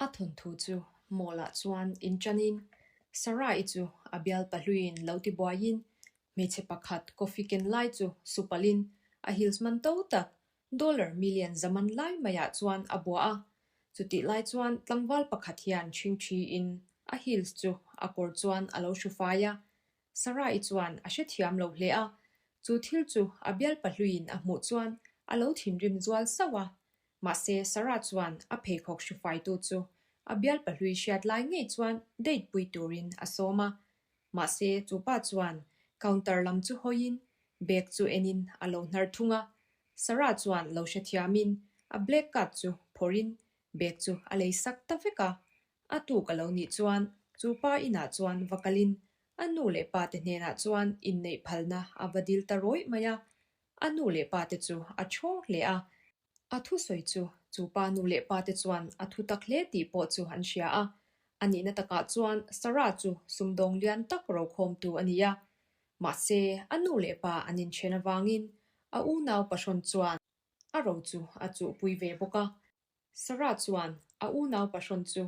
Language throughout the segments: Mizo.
A thawnthu chu mall-ah chuan inṭanin Sarah-i chu a bialpa hluiin lo tibuaiin hmeichhe pakhat coffee ken lai chu supalhin a heels man to tak dollar million za man lai maiah chuan a buah a. Chutih lai chuan tlangval pakhat hian ṭhingṭhiin a heels chu a kawr chuan a lo hru fai a. Sarah-i chuan a hrethiam lo hle a, chu thil chu a bialpa hluiin a hmuh chuan a lo thinrim zual sauh a. Mahse, Sarah chuan a pheikhawk hrufaitu chu a bialpa hlui hriat lai ngei chuan date pui turin a sawm a. Mahse, chu pa chuan counter lam chu hawiin bag chu enin a lo hnar thung a. Sarah chuan lo hrethiamin a black card chu phawrhin bag chu a lei sak ta vek a. A tuk a lo nih chuan chu pa inah chuan va kalin a nu leh pa te hnenah chuan inneih phalna a va dil ta rawih mai a. A nu leh pa te chu a chhawng hle a. A thusawi chu chu pa nu leh pa te chuan a thu tak hle tih pawh chu an hria a. A nihna takah chuan Sarah chu sumdawng lian tak rokhawmtu a ni a. Mahse, a nu leh pa an inthen avangin a unau pahrawn chuan a ro chu a chuhpui ve bawk a. Sarah chuan a unau pahrawn chu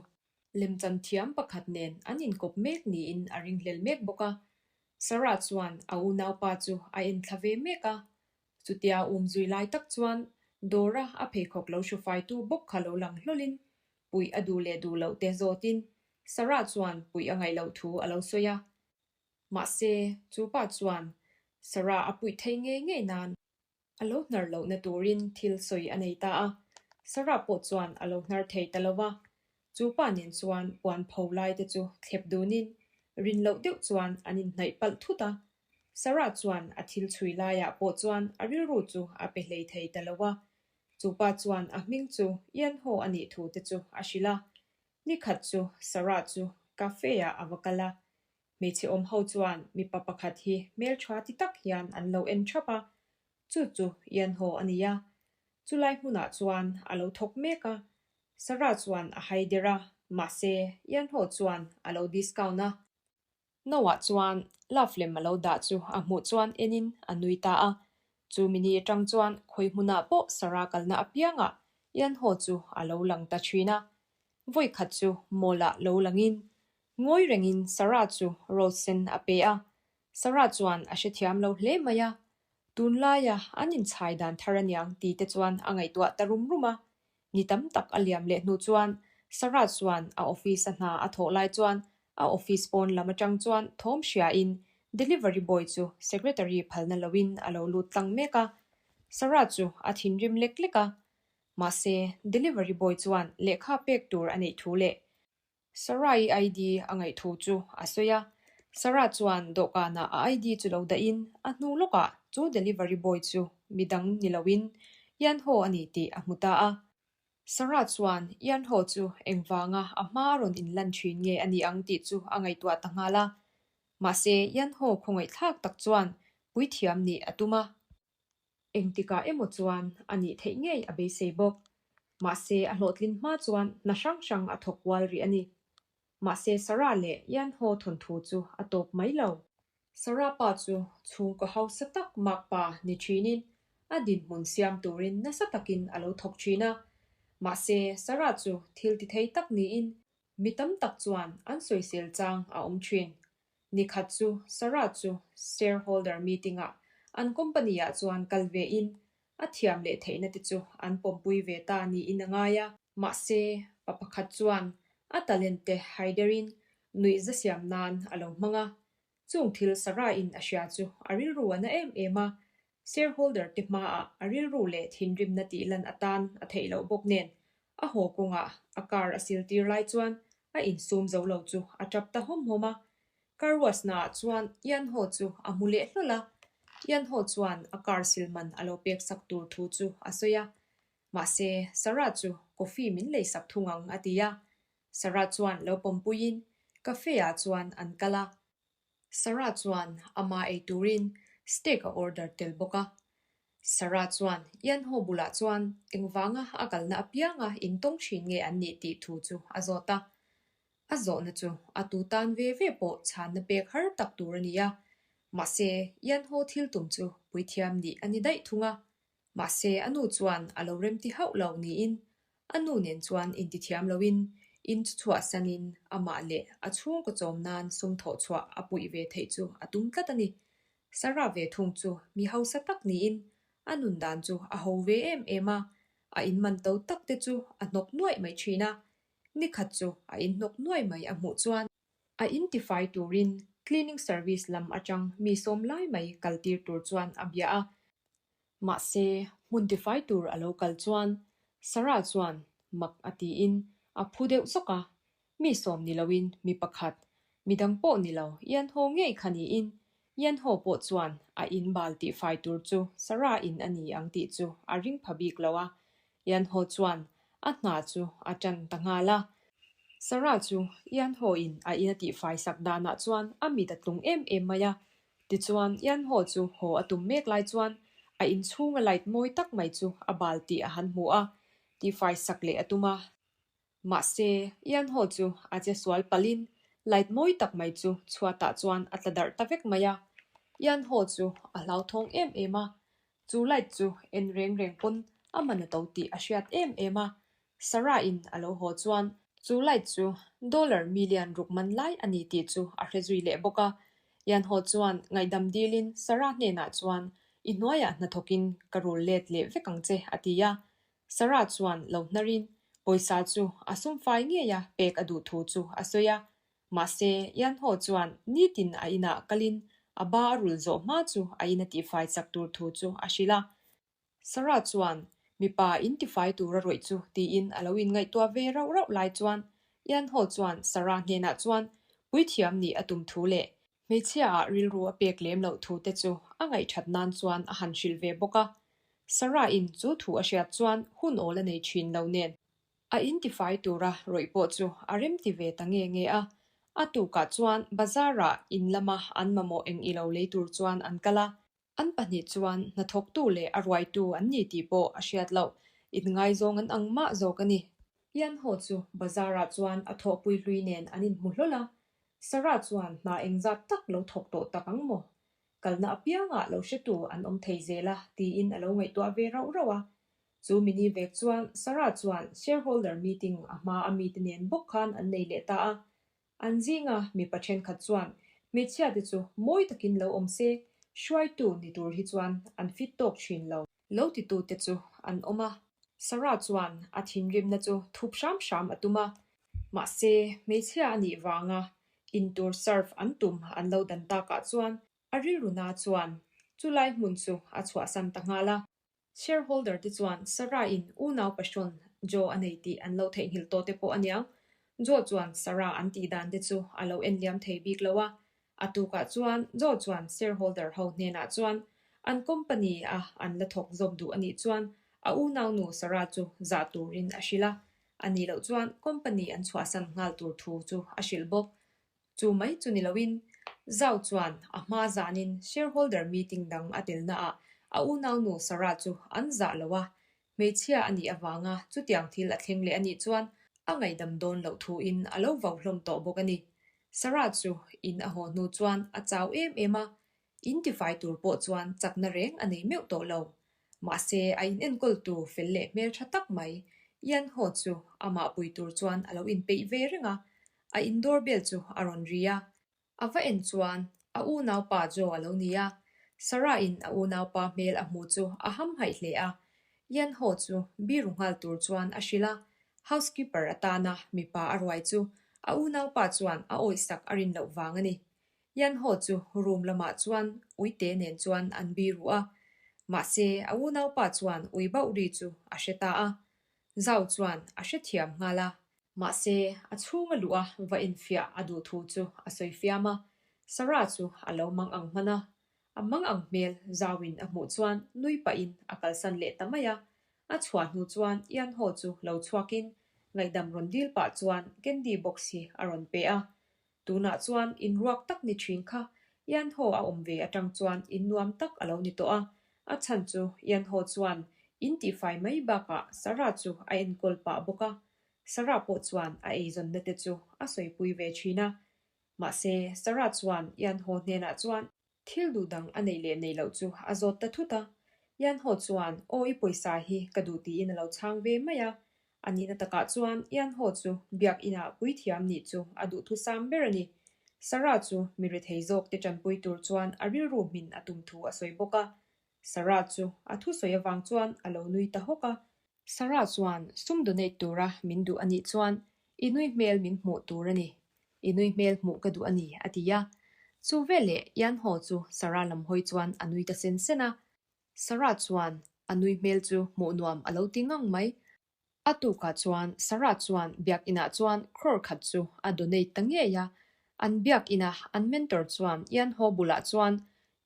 lemchan thiam pakhat nen an inkawp mek niin a ringhlel mek bawk a. Sarah chuan a unaupa chu a enthla ve mek a. Chutia umzui lai tak chuan Dora a pheikhawk lo hrufaitu bawk kha lo lang hlawlin puih a duh leh duh loh te zawtin Sarah chuan puih a ngaih loh thu a lo sawi a. Mahse, chu pa chuan Sarah a puih thei ngei ngei nan A lo hnar lohna turin thil sawi a nei ta a, Sarah pawh chuan a lo hnar thei ta lo va. Chu pa nen chuan puan pho lai te chu thlep dunin rin loh deuh chuan an inhnaih palh thut a. Sarah chuan a thil chhui laiah pawh chuan a rilru chu a pe hlei thei ta lo va. Chu pa chuan a hming chu Ian Ho a nih thu te chu a hrilh a. Nikhat chu Sarah chu cafe-ah a va kal a, Hmeichhe awm ho chuan mipa pakhat hi hmeltha ti tak hian an lo en thap a, chu chu Ianho a ni a. Chulai hmunah chuan a lo thawk mek a, Sarah chuan a hai der a, mahse Ianho chuan a lo discount a. Noah chuan love lem a lo dah chu a hmuh chuan enin a nui ta a. Chu mini atang chuan khawi hmunah pawh Sarah kalna apiangah Ianho chu a lo lang ta thin a. Vawi khat chu mall ah lo langin Ngawi rengin Sarah chu rose sen a pe a, Sarah chuan a hrethiam lo hle mai a, tunlaia an inchhai dan thar aniang ti te chuan a ngaihtuah ta rum rum a. Ni tam tak a liam leh hnu chuan Sarah chuan a office a hna a thawh lai chuan a office pawn lam atang chuan thawm hriain delivery boy chu secretary phalna loin a lo lut tlang mek a. Sarah chu a thinrim lek lek a, mahse delivery boy chuan lehkha pek tur a neih thu leh Sarah-i ID a ngaih thu chu a sawi a. Sarah chuan dawhkanah a ID chu lo dahin a hnu lawkah chu delivery boy chu midang ni loin Ian Ho a ni tih a hmu ta a. Sarah chuan Ian Ho chu engvanga a hma a rawn inlan thin nge a ni ang tih chu a ngaihtuah ta nghal a. Mahse, Ian Ho khawngaihthlak tak chuan puithiam nih a tum a. Engtikah emaw chuan a nih theih ngei a beisei bawk. Mahse, a hlawhtlin hma chuan hna hrang hrang a thawk kual rih a ni. Mahse, Sarah leh Ian Ho thawnthu chu a tawp mai lo. Sarah pa chu chhungkaw hausa tak makpa ni thinin a dinhmun siam turin nasa takin a lo thawk thin a. Mahse, Sarah chu thil ti thei tak niin mi tam tak chuan an sawisel chang a awm thin. Nikhat chu Sarah chu shareholder meeting-ah an company-ah chuan kal vein a thiam leh theihna te chu an pawmpui ve ta niin a ngai a. Mahse, pa pakhat chuan a talent te haiderin nuihza siam nan a lo hmang a. Chung thil Sarah-in a hria chu a rilru a na em em a, shareholder te hmaah a rilru leh thinrimna tih lan atan a theih loh bawk nen A haw kawngah a car a sil tir lai chuan a insum zo lo chu a tap ta hawm hawm a. Car wash naah chuan Ian Ho chu a hmu leh hlawl a. Ian Ho chuan a car sil man a lo pek sak tur thu chu a sawi a. Mahse, Sarah chu coffee min lei sak thung ang a ti a. Sarah chuan lo pawmpuiin cafe ah chuan an kal a. Sarah chuan ama ei turin steak a order tel bawk a. Sarah chuan Ian Ho bulah chuan engvanga a kalna apianga intawng thin nge an nih tih thu chu a zawt a. A zawhna chu a tu tan ve ve pawh chhanna pek har tak tur a ni a. Mahse, Ian Ho thil tum chu puithiam nih a ni daih thung a. Mahse, a nu chuan a lo remti hauh lo niin a nu nen chuan intithiam loin In chu chhuahsanin amah leh a chhungkaw chawm nan sum thawh chhuah a puih ve theih chu a tum tlat a ni. Sarah ve thung chu mi hausa tak niin a nun dan chu a ho ve em em a, a in man to tak te chu a hnawk nuaih mai thin a. Nikhat chu a in hnawk nuaih mai a hmuh chuan a in tifai turin cleaning service lam atang mi sawm lai mai kal tir tur chuan a bia a. Mahse, hmun tifai tur a lo kal chuan Sarah chuan mak a tiin a phu deuh zawk a, mi sawm ni loin mi pakhat, midang pawh ni lo Ianho ngei kha niin Ianho pawh chuan a in bal tihfai tur chu Sarah in a ni ang tih chu a ring pha bik lo a, Ianho chuan a hna chu a tan ta nghal a. Sarah chu Ianho in a in a tihfai sak danah chuan a mit a tlung em em mai a, Tichuan, Ianho chu haw a tum mek lai chuan a inchhunga light mawi tak mai chu a bal tih a han hmu a, tifai sak leh a tum a. Mahse, Ianho chu a che sual palhin light mawi tak mai chu chhuatah chuan a tla darh ta vek mai a. Ianho chu a hlauthawng em em a, chu light chu en reng reng pawn a man a to tih a hriat em em a, Sarah in a lo haw chuan chu light chu dollar million ruk man lai a ni tih chu a hre zui leh bawk a. Yan haw chuan ngaihdam dilin Sarah hnenah chuan i hnuaiah hnathawkin ka rul let leh vek ang che a ti a. Sarah chuan lo hnarin pawisa chu a sumfai ngeia pek a duh thu chu a sawi a. Mahse, Yan haw chuan nitin a inah kalin a ba a rul zawh hma chu a in a tihfai chak tur thu chu a hrilh a. Sarah chuan, Mipa in tifai tur a rawih chu, tiin a lo inngaihtuah ve rauh rauh lai chuan Ian Ho chuan Sarah hnenah chuan puithiam nih a tum thu leh hmeichhia-ah rilru a pek lem loh thu te chu a ngaihthat nan chuan a han hrilh ve bawk a. Sarah-in chu thu a hriat chuan hun awl a nei thin lo nen a in tifai tura rawih pawh chu a remti ve ta nge nge a. A tukah chuan bazar-ah in lama an mamawh eng ilo lei tur chuan an kal a. An pahnih chuan hnathawktu leh a ruaitu an ni tih pawh a hriat loh. Inngaizawng an ang mah zawk a ni. Ian Ho chu bazar-ah chuan a thawhpui hlui nen an inhmu hlawl a. Sarah chuan hna engzat tak lo thawk tawh tak ang maw? Kalna apiangah lo hretu an awm thei zel a tiin a lo ngaihtuah ve rauh rauh a. Chu mini vek chuan Sarah chuan shareholder meeting a hma a mite nen bawk khan an nei leh ta a. An zinga mipa thenkhat chuan hmeichhiate chu mawi takin lo awm se, hruaitu ni tur hi chuan an fit tawk thin lo. Lo titute chu an awm a. Sarah chuan a thinrimna chu thup hram hram a tum a. Mahse, hmeichhia a nih vanga intur serve an tum an lo dan takah chuan a rilruna chuan chulai hmun chu a chhuahsan ta nghal a. Shareholder te chuan Sarah in unau pahrawn Joe a nei tih an lo theihnghilh tawh te pawh a niang. Joe chuan Sarah an tih dan te chu a lo en liam thei bik lo a. A tukah chuan Joe chuan shareholder ho hnenah chuan an company a an la thawk zawm duh a nih chuan a unaunu Sarah chu zah turin a hrilh a. A nih loh chuan company an chhuahsan nghal tur thu chu a hrilh bawk. Chu mai chu ni loin, Zhao chuan a hma zanin shareholder meeting dang a telnaah a unaunu Sarah chu an zah lo a, hmeichhia a nih avanga chutiang thil a thleng leh a nih chuan a ngaihdam dawn loh thuin a lo vau hlawm tawh bawk a ni. Sarah chu in a haw hnu chuan a chau em em a, in tifai tur pawh chuan chakna reng a nei meuh tawh lo. Mahse, a in enkawltu fel leh hmel tha tak mai Ian Ho chu amah pui tur chuan a lo inpeih ve reng a, A in door bell chu a rawn ri a, a va en chuan a unaupa Joe a lo ni a. Sarah in a unaupa hmel a hmu chu a hamhaih hle a. Ian Ho chu biru nghal tur chuan a hrilh a, housekeeper atana mipa a ruai chu a unaupa chuan a awihsak a rin loh vang a ni. Ian Ho chu room lamah chuan uite nen chuan an biru a, mahse a unaupa chuan ui bauh ri chu a hre ta a. Zau chuan a hrethiam nghal a. Mahse, a chhunga luh a va infiah a duh thu chu a sawi fiam a, Sarah chu a lo mang ang hman a. A mang ang hmel zauin a hmuh chuan nui pahin a kalsan leh ta mai a. A chhuah hnu chuan Ian Ho chu lo chhuakin ngaihdam rawn dil pah chuan candy box hi a rawn pe a. Tunah chuan inruak tak ni thin kha Ian Ho a awm ve atang chuan in nuam tak a lo ni tawh a. A chhan chu Ian Ho chuan in tihfai mai bakah Sarah chu a enkawl pah bawk a. Sarah pawh chuan a eizawnna te chu a sawipui ve thin a. Mahse, Sarah chuan Ian Ho hnenah chuan thil duh dang a neih leh neih loh chu a zawt ta thut a. Ian Ho chuan, Aw i pawisa hi ka duh tiin a lo chhang ve mai a. A nihna takah chuan Ian Ho chu biak inah puithiam nih chu a duhthusam ber a ni. Sarah chu mi rethei zawkte tanpui tur chuan a rilru hmin a tum thu a sawi bawk a. Sarah chu a thusawi avang chuan a lo nui ta hawk a. Sarah chuan sum donate tura min duh a nih chuan i nui hmel min hmuh tur a ni. I nui hmel hmuh ka duh a ni, a ti a. Chu veleh Ian Ho chu Sarah lam hawi chuan a nui ta sen sen a. Sarah chuan a nui hmel chu hmuh nuam a lo ti ngang mai. A tukah chuan Sarah chuan biakinah chuan crore khat chu a donate ta ngei a. An biakina an mentor chuan Ian Ho bulah chuan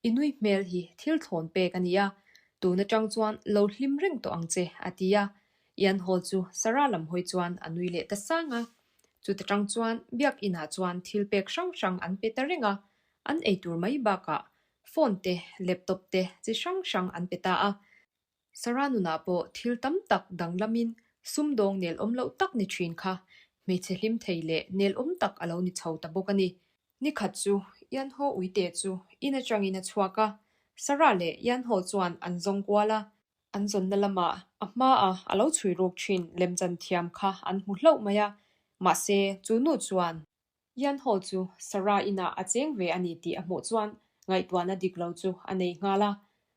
I nui hmel hi thil thlawn pek a ni a, tun atang chuan lo hlim reng tawh ang che, a ti a. Ian Ho chu Sarah lam hawi chuan a nui leh ta sang a. Chuta tang chuan biakinah chuan thil pek hrang hrang an pe ta reng a, an ei tur mai bakah Phone te, laptop te chi hrang hrang an pe ta a. Sarah nunah pawh thil tam tak danglamin sumdawng nel awm loh tak ni thin kha hmeichhe hlim thei leh nel awm tak a lo ni chho ta bawk a ni. Ni khat chu Ianho uite chu in atangin a chhuak a, Sarah leh Ianho chuan an zawng kual a. An zawnna lamah a hmaa a lo chhui ruk thin lemchan thiam kha an hmu hlauh mai a, mahse chu nu chuan Ian Ho chu Sarah inah a cheng ve a ni tih a hmuh chuan ngaihtuahna dik lo chu a nei nghal a.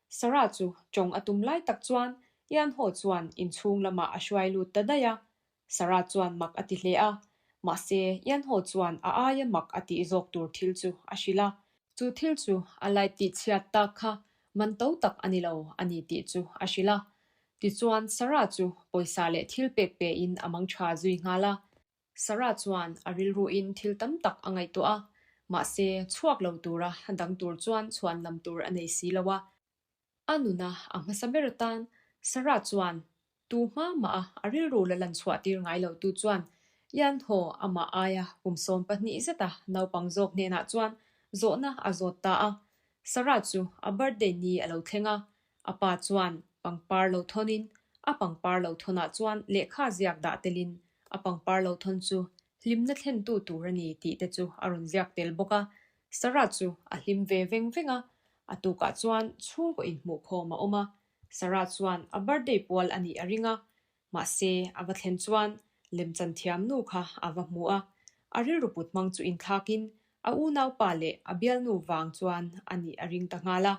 Sarah chu tawng a tum lai tak chuan Ian Ho chuan inchhung lamah a hruai lut ta daih a. Sarah chuan mak a ti hle a, mahse Ian Ho chuan a aia mak a tih zawk tur thil chu a hrilh a. Chu thil chu a light tih chhiat tak kha man to tak a ni lo a ni tih chu a hrilh a. Tichuan Sarah chu pawisa leh thil pek pein a mang tha zui nghal a. Sarah chuan a rilruin thil tam tak a ngaihtuah a, mahse chhuak lo tura dang tur chuan chhuan lam tur a nei si lo a. A nuna a hmasa ber atan Sarah chuan tu hma mah a a rilru la lan chhuah tir ngai lo tu chuan Ian Ho amah aia kum 12 zeta naupang zawk hnenah chuan zawhna a zawt ta a. Sarah chu a birthday ni a lo thleng a, A pa chuan pangpar lo thawnin a pangpar lo thawnah chuan lehkha ziak dah telin a pangpar lo thawn chu hlimna thlentu tur a ni tih te chu a rawn ziak tel bawk a. Sarah chu a hlim ve veng veng a, a tukah chuan chhungkaw inhmuhkhawm a awm a. Sarah chuan a birthday pual a nih a ring a, mahse a va thlen chuan lemchan thiam nu kha a va hmu a, a rilru put hmang chu inthlakin a unaupa leh a bialnu vang chuan a nih a ring ta nghal a.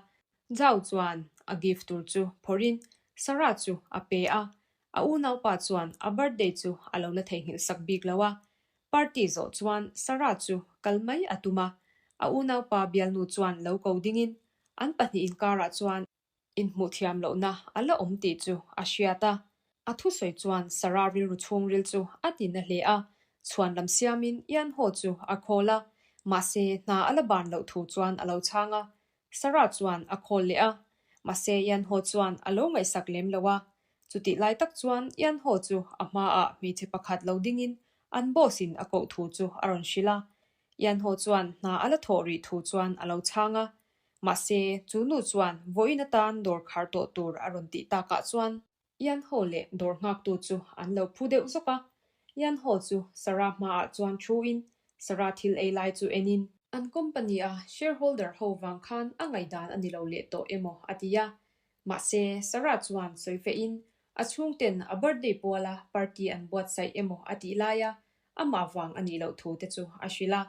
Zhao chuan a gift tur chu phawrhin Sarah chu a pe a, a unaupa chuan a birthday chu a lo la theihnghilh sak bik lo a. Party zawh chuan Sarah chu kal mai a tum a, a unaupa bialnu chuan lo ko dingin an pahnih inkarah chuan inhmuh thiam lohna a la awm tih chu a hriat a. A thusawi chuan Sarah rilru chhungril chu a ti na hle a, chhuan lam siamin Ian Ho chu a call a, mahse hna a la ban loh thu chuan a lo chhang a. Sarah chuan a call leh a, mahse Ian Ho chuan a lo ngaihsak lem lo a. Chutih lai tak chuan Ian Ho chu a hmaah hmeichhe pakhat lo dingin an boss in a koh thu chu a rawn hrilh a. Ian Ho chuan hna a la thawh rih thu chuan a lo chhang a, mahse chu nu chuan vawiin atan dawr khar tawh tur a rawn tih takah chuan Ian Ho leh dawr nghaktu chu an lo phu deuh zawk a. Ian Ho chu Sarah hmaah chuan thuin Sarah thil ei lai chu enin, An company-a shareholder ho vang khan a ngaihdan a ni lo leh tawh emaw a ti a. Mahse, Sarah chuan sawi fehin a chhungten a birthday puala party an buatsaih emaw a tih laia amah vang a nih loh thu te chu a hrilh a.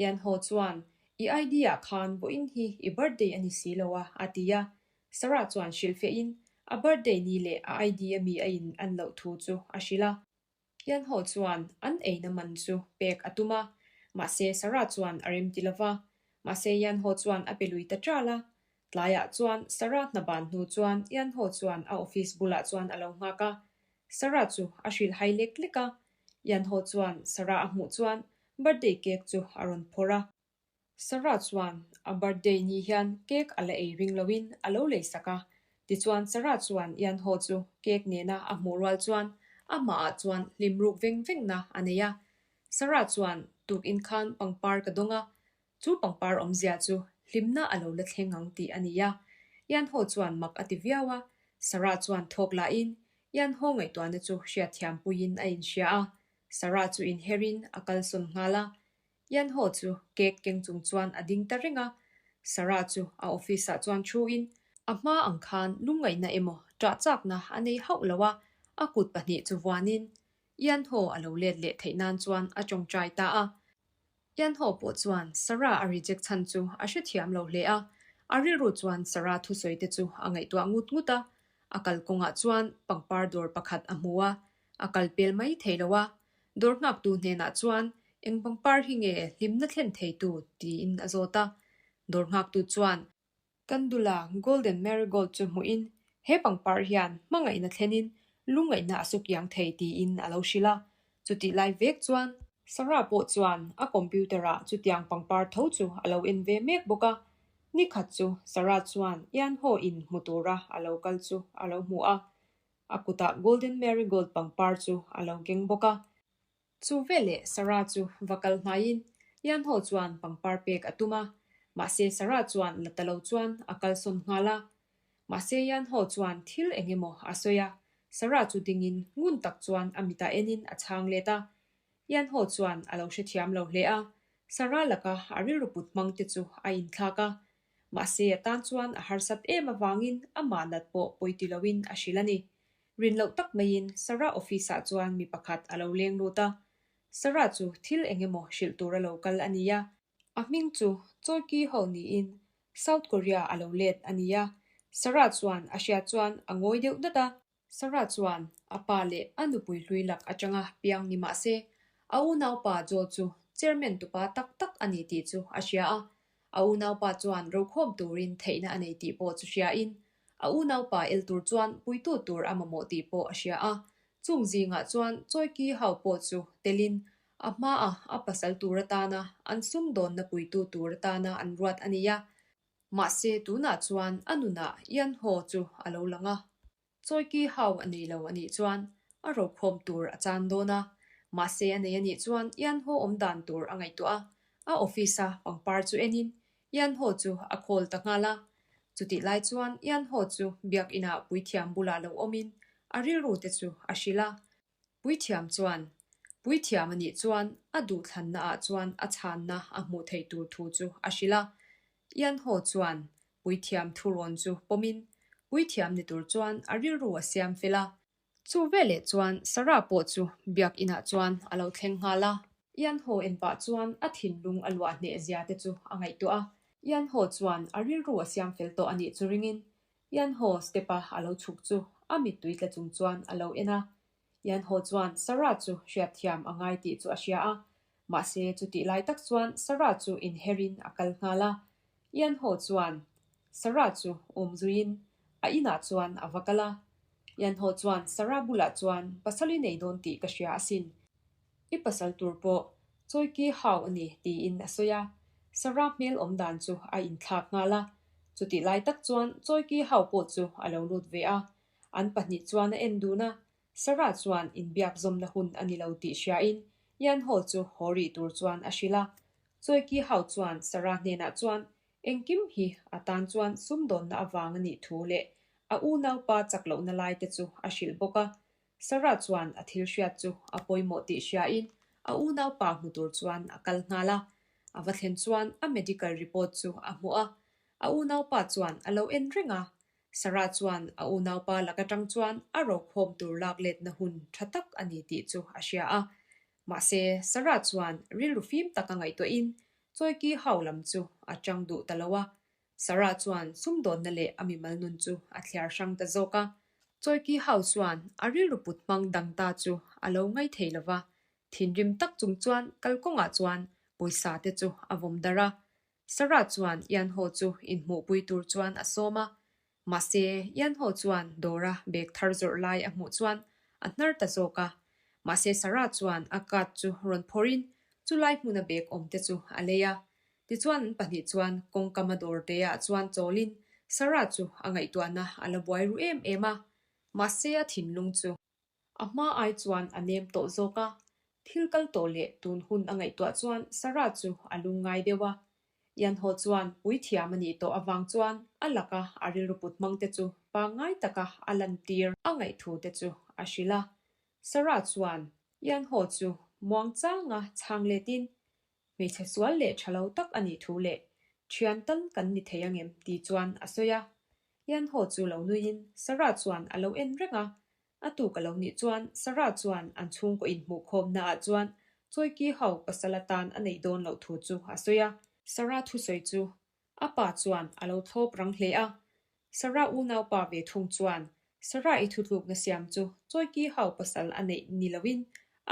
Ian Ho chuan, I ID-ah khan vawiin hi i birthday a ni si lo a, a ti a. Sarah chuan hrilhfiahin a birthday ni leh a ID a mi a in an loh thu chu a hrilh a. Ian Ho chuan an eina man chu pek a tum a, mahse Sarah chuan a rem ti lova. Mahse Ian Ho chuan a pe lui ta ṭal a. Tlaiah chuan Sarah hna ban hnu chuan Ian Ho chuan a office bulah chuan a lo nghak a. Sarah chu a hrilh hai lek lek a. Ian Ho chuan Sarah a hmuh chuan birthday cake chu a rawn phawrh a. Sarah chuan a birthday ni hian cake a la ei ring loin a lo lei sak a. Tichuan Sarah chuan Ian Ho chu cake nena a hmuh rual chuan amahah chuan hlim ruk veng vengna a nei a. Sarah chuan tukin khan pangpar ka dawng a, chu pangpar awmzia chu hlimna a lo la thleng ang tih a ni a. Ian Ho chuan mak a ti viau a. Sarah chuan thawk lahin Ian Ho ngaihtuahna chu hriatthiam puiin a inhria a. Sarah chu inherin a kalsawn nghal a. Ian Ho chu cake keng chung chuan a ding ta reng a. Sarah chu a office ah chuan thuin a hma ang khan lungngaihna emaw ṭah chakna a nei hauh lo a, a kut pahnih chu vuanin. Ianho a lo let leh theih nan chuan a tawngtai ta a. Ianho pawh chuan Sarah a reject chhan chu a hrethiam lo hle a, a rilru chuan Sarah thusawi te chu a ngaihtuah ngut ngut a. A kalkawngah chuan pangpar dawr pakhat a hmu a, a kal pel mai thei lo a. Dawr nghaktu hnenah chuan eng pangpar hi nge hlimna thlen theitu tiin a zawt a. Dawr nghaktu chuan Kandula Golden Marigold chu hmuhin he pangpar hian hmangaihna thlenin lungngaihna a suk iang thei tiin a lo hrilh a. Chutih lai vek chuan Sarah pawh chuan a computer-ah chutiang pangpar tho chu a lo en ve mek bawk a. Nikhat chu Sarah chuan Ianho in hmu tura a lo kal chu a lo hmu a. A kutah Golden Marigold pangpar chu a lo keng bawk a. Chu veleh Sarah chu va kal hnaiin Ianho chuan pangpar pek a tum a, mahse Sarah chuan la ta lo chuan a kalsawn nghal a. Mahse Ianho chuan thil eng emaw a sawi a, Sarah chu dingin ngun tak chuan a mitah enin a chhang let a. Ianho chuan a lo hrethiam lo hle a, Sarah laka a rilru put hmang te chu a inthlak a. Mahse a tan chuan a harsat em avangin amah nat pawh pawi ti loin a hrilh a ni. Rin loh tak maiin Sarah office ah chuan mi pakhat a lo leng lut a. Sarah chu thil eng emaw hrilh tur a lo kal a ni a. A hming chu Choi Ki Ho niin South Korea a lo let a ni a. Sarah chuan a hriat chuan a ngawi deuh dat a. Sarah chuan a pa leh a nupui hlui lak atanga piang ni mah se, a unaupa Joe chu chairman tupa tak tak a ni tih chu a hria a. A unaupa chuan rokhawm turin theihna a nei tih pawh chu hriain, a unaupa el tur chuan puitu tur a mamawh tih pawh a hria a. Chung zingah chuan Chawiki hau pawh chu telin a hmaa a pasal tur atana an sumdawnna puitu tur atana an ruat a ni a. Mahse tunah chuan a nunah Ianho chu a lo lang a. Chawiki hau a nei lo a nih chuan a rokhawm tur a chan dawn a, mahse a nei a nih chuan Ianho awm dan tur a ngaihtuah a, a office-a pangpar chu enin Ianho chu a call ta nghal a. Chutih lai chuan Ianho chu biakinah puithiam bulah lo awmin a rilru te chu a hrilh a. Puithiam chuan, Puithiam a nih chuan a duhthlanna ah chuan a chhanna a hmuh theih tur thu chu a hrilh a. Ianho chuan Puithiam thurawn chu pawmin Puithiam ni tur chuan a rilru a siam fel a. Chu veleh chuan Sarah pawh chu biakinah chuan a lo thleng nghal a. Ianho en pah chuan a thinlung a luah hneh zia te chu a ngaihtuah a. Ianho chuan a rilru a siam fel tawh a nih chu ringin Ianho step-a a lo chhuk chu a mittui tla chung chuan a lo en a. Ianho chuan Sarah chu hriatthiam a ngai tih chu a hria a, mahse chutih lai tak chuan Sarah chu inherin a kal nghal a. Ianho chuan Sarah chu awm zuiin a inah chuan a va kal a. Ianho chuan Sarah bulah chuan pasal i nei dawn tih ka hria asin. I pasal tur pawh Chawiki hau a ni tiin a sawi a. Sarah hmel awm dan chu a inthlak nghal a. Chutih lai tak chuan Chawiki hau pawh chu a lo lut ve a. An pahnih chuan a en dun a, Sarah chuan inbiak zawmna hun a ni lo tih hriain Ianho chu haw rih tur chuan a hrilh a. Chawiki hau chuan Sarah hnenah chuan engkim hi a tan chuan sumdawnna avang a nih thu leh a unaupa chak lohna lai te chu a hrilh bawk a. Sarah chuan a thil hriat chu a pawimawh tih hriain a unaupa hmu tur chuan a kal nghal a. A va thlen chuan a medical report chu a hmuh a. A unaupa chuan a lo en reng a, Sarah chuan a unaupa lak atang chuan a rokhawm tur lak letna hun tha tak a ni tih chu a hria a. Mahse, Sarah chuan rilru fim taka ngaihtuahin Chawiki hau lam chu a chang duh ta lo a. Sarah chuan sumdawnna leh a mimal nun chu a thliar hrang ta zawk a. Chawiki hau chuan a rilru put hmang dang ta chu a lo ngai thei lo va. Thinrim tak chung chuan kalkawngah chuan pawisa te chu a vawm darh a. Sarah chuan Ianho chu inhmuhpui tur chuan a sawm a, mahse Ianho chuan dawra bag thar zawrh lai a hmuh chuan a hnar ta zawk a. Mahse Sarah chuan a card chu rawn phawrhin chulai hmuna bag awm te chu a lei a. Tichuan an pahnih chuan kawngkama dawr te ah chuan chawlin Sarah chu a ngaihtuahna a la buai ru em em a, mahse a thinlung chu. A hma ai chuan a nem tawh zawk a, thil kal tawh leh tun hun a ngaihtuah chuan Sarah chu a lungngai deuh a. Ianho chuan puithiam a nih tawh avang chuan a laka a rilru put hmang te chu pangngai taka a lantir a ngaihthu te chu a hrilh a. Sarah chuan Ianho chu muangchanga chhang letin hmeichhe sual leh tha lo tak a nih thu leh thian tal kan ni thei angem tih chuan a sawi a. Ianho chu lo nuiin Sarah chuan a lo en reng a. A tuk a lo nih chuan Sarah chuan an chhungkaw inhmuhkhawmna ah chuan Chawiki ho pasal atan a neih dawn loh thu chu a sawi a. Sarah thusawi chu a pa chuan a lo thlawp rang hle a. Sarah unaupa ve thung chuan Sarah i thutlukna siam chu Chawiki ho pasal a neih ni loin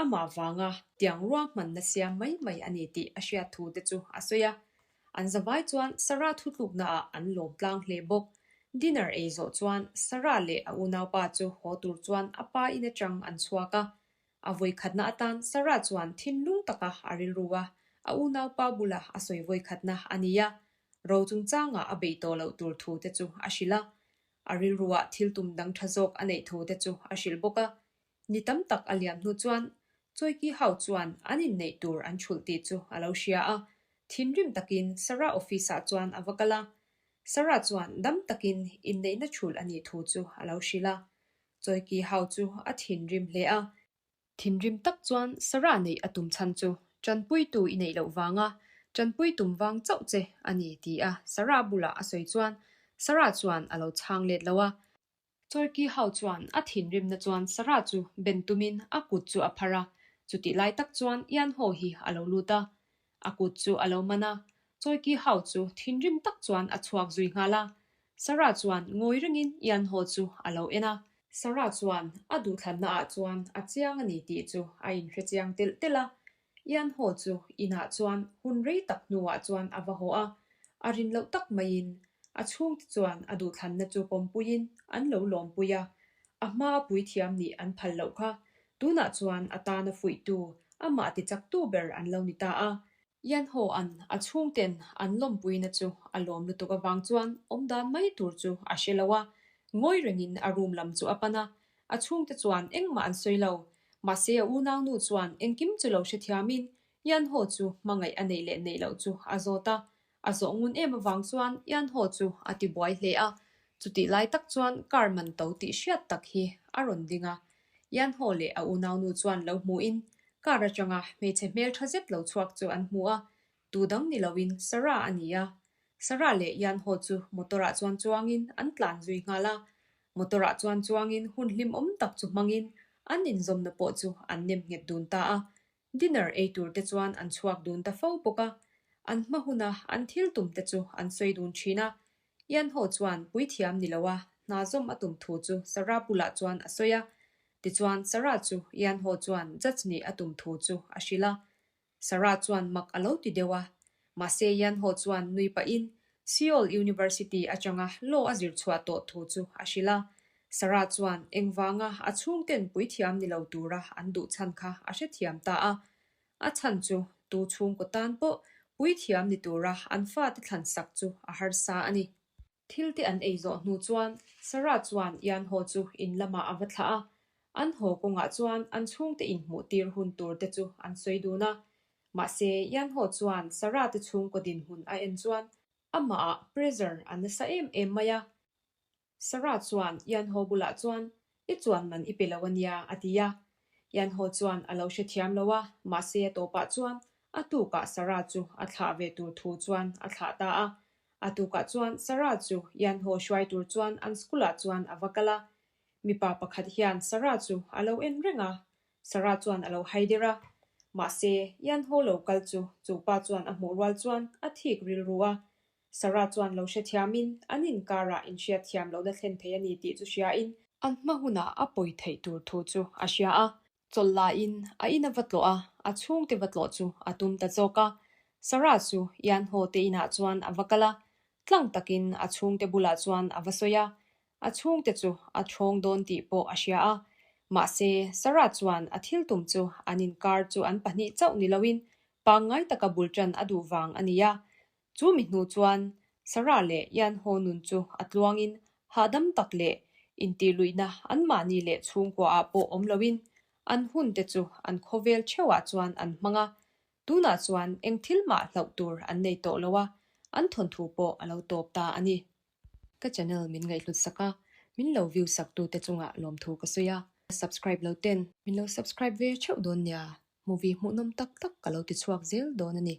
amah vanga tiang ruahmanna siam mai mai a ni tih a hriat thu te chu a sawi a. An zavai chuan Sarah thutlukna ah an lawm tlang hle bawk. Dinner ei zawh chuan Sarah leh a unaupa chu haw tur chuan a pa in atang an chhuak a. A vawikhatna atan Sarah chuan thinlung taka a rilru a, a unaupa bula a sawi vawikhatna a ni a. Ro chungchangah a beih tawh loh tur thu te chu a hrilh a. A rilruah thil tum dang tha zawk a neih thu te chu a hrilh bawk a. Ni tam tak a liam hnu chuan Chawiki ho chuan an inneih tur an chhulh tih chu a lo hria a, thinrim takin Sarah office ah chuan a va kal a. Sarah chuan dam takin inneihna chhulh a nih thu chu a lo hrilh a. Chawiki ho chu a thinrim hle a. Thinrim tak chuan Sarah neih a tum chhan chu tanpuitu i neih loh vanga tanpui tum vang chauh che a ni ti a Sarah bulah a sawi chuan Sarah chuan a lo chhang let lo a. Chawiki ho chuan a thinrimna chuan Sarah chu ben tumin a kut chu a phar a, chutih lai tak chuan Ian Ho hi a lo lut a. A kut chu a lo man a, Chawiki ho chu thinrim tak chuan a chhuak zui nghal a. Sarah chuan ngawi rengin Ian Ho chu a lo en a. Sarah chuan a duhthlanna ah chuan a chiang a ni tih chu a inhre chiang telh telh a, Ian haw chu inah chuan hun rei tak hnuah chuan a va haw a, a rin loh tak maiin a chhungte chuan a duhthlanna chu pawmpuiin an lo lawmpui a, a hmaa puithiam nih an phal loh kha tunah chuan a tana fuihtu, amah tichaktu ber an lo ni ta a. Ian haw an a chhungten an lawmpuina chu a lawm lutuk avang chuan awmdan mai tur chu a hre lo a, ngawi rengin a room lam chu a pan a, A chhungte chuan engmah an sawi lo. Mahse a unaunu chuan engkim chu lo hrethiamin Yan Ho chu hmangaih a neih leh neih loh chu a zawt a. A zawh ngun em avang chuan Yan Ho chu a ti buai hle a. Chutih lai tak chuan car man to tih hriat tak hi a rawn ding a. Yan Ho leh a unaunu chuan lo hmuhin car atanga hmeichhe hmeltha zet lo chhuak chu an hmu a. Tu dang ni loin Sarah a ni a. Sarah leh Yan Ho chu motor ah chuan chuangin an tlan zui nghal a. Motor ah chuan chuangin hun hlimawm tak chu hmangin an inzawmna pawh chu an nem nghet dun ta a. Dinner ei tur te chuan an chhuak dun ta fo bawk a. An hma huna an thil tum te chu an sawi dun thin a. Ian Ho chuan puithiam ni loa hna zawm a tum thu chu Sarah bulah chuan a sawi a. Tichuan Sarah chu Ian Ho chuan judge nih a tum thu chu a hrilh a. Sarah chuan mak a lo ti deuh a, mahse Yan Ho chuan nui pahin Seoul University atanga law a zir chhuah tawh thu chu a hrilh a. Sarah chuan engvanga a chhungten puithiam ni lo tura an duh chhan kha a hrethiam ta a. A chhan chu tu chhungkaw tan pawh puithiam ni tura an fate thlan sak chu a harsa a ni. Thil te an ei zawh hnu chuan Sarah chuan Ian haw chu in lamah a va thlah a, an haw kawngah chuan an chhungte inhmuh tir hun tur te chu an sawi dun a. Mahse, Ian haw chuan Sarah te chhungkaw dinhmun a en chuan amahah pressure a nasa em em mai a. Sarah chuan Ian haw bulah chuan, I chuan man i pe lo a nia, a ti a. Ian haw chuan a lo hrethiam lo a, mahse a tawpah chuan a tukah Sarah chu a thlah ve tur thu chuan a thlah ta a. A tukah chuan Sarah chu Ian haw hruai tur chuan an school ah chuan a va kal a. Mipa pakhat hian Sarah chu a lo en reng a, Sarah chuan a lo hai der a. Mahse, Ian haw lo kal chu chu pa chuan a hmuh rual chuan a thik rilru a. Sarah chuan lo hrethiamin an inkarah inhriatthiam lohna thlen thei a ni tih chu hriain, an hma hunah a pawi theih tur thu chu a hria a. Chawlh laiin a in a va tlawh a, a chhungte va tlawh chu a tum ta zawk a. Sarah chu Ian Ho te inah chuan a va kal a, tlang takin a chhungte bulah chuan a va sawi a. A chhungte chu a thawng dawn tih pawh a hria a. Mahse, Sarah chuan a thil tum chu an inkar chu an pahnih chauh ni loin pangngai taka bul tan a duh vang a ni a. Chu mi hnu chuan Sarah leh Ian Ho nun chu a tluangin hahdam tak leh intihluihna anmahni leh chhungkuaah pawh awm loin an hun te chu an khawvel theuhah chuan an hmang a. Tunah chuan eng thil mah hlauh tur an nei tawh lo a, an thawnthu pawh a lo tawp ta a ni. Ka channel min ngaihhlut sak a, min lo view sak tute chungah lawmthu ka sawi a. Subscribe lo ten min lo subscribe ve theuh dawn nia, movie hmuhnawm tak tak ka lo ti chhuak zel dawn a ni.